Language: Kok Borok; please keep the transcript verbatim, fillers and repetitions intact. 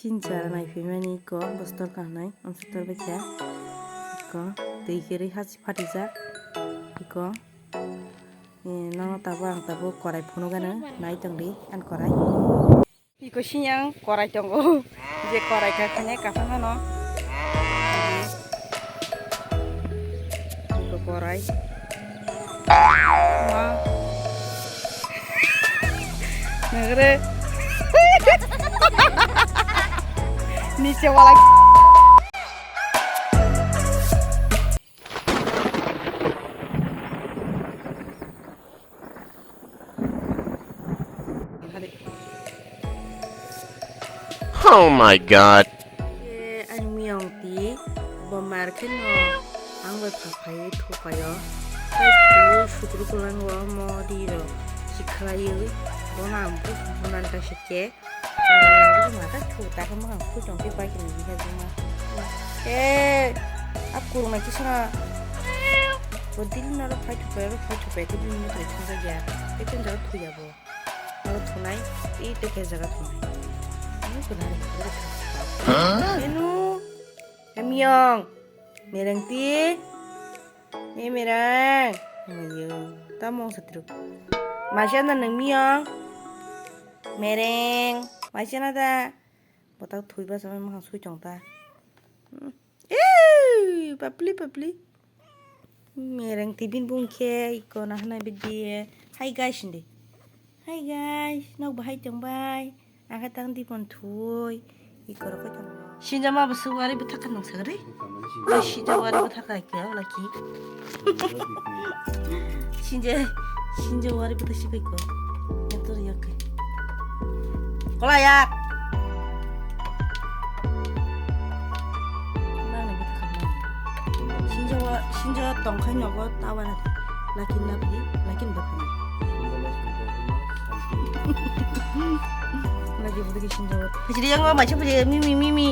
Chinchara naiphimani iko bostor kahnai amsa tor baikha. Iko twi kwrwi hasi phatijak. Iko, eh, nono tabuk ang tabuk korai phunukgano nai tongdi ani korai. Iko siyang korai tongo. Je korai kakhane kaphang ano. Iko korai. Ma. Nagre. Niche wala. Oh my God. Ani miyong ti bo mar kheno ang bai pha phai thupayo. Sutru kulang wo mo di ro sikhlai wi bona ang bu bunan ta sike. Mata thu ta khe mwkhang phui tong khe bai khe nini khe juma. Eh, a kurma khe sona. Bo dil na ro phai thupai ro phai thupai khe bini mutai thangkha ya. Khe tun jaga thuya bo. Aro thunai, i te khe jaga thunai. Ani thunai. Enu, emyong, mereng ti. Ni mereng. Ayo, tamo satru. Masya na nang miyong. Mereng. Masya na da. Botak thui ba sama mahang sui chong ta. Hmm. Eh, papli, papli. Mereng tibin bung khe iko na hana bidi. Hi guys, hindi. Hi guys, nok bahai tong bai. Aka tang di pon thui. Iko rokoi tong. Sinja ma bwswk wari bwthak kha nung sagri. Bai sinja wari bwthak kha kya laki. Sinja, sinja wari bwthak si bai ko. Yator yak. Kola yak. Nang ni bwthak kha. Sinja wa, sinja tong khai nogo tawa na. Lakin na phi, lakin bwthak. Lagi bwthak sinja wa. Hajri yang ma cha bwthak mimi mimi.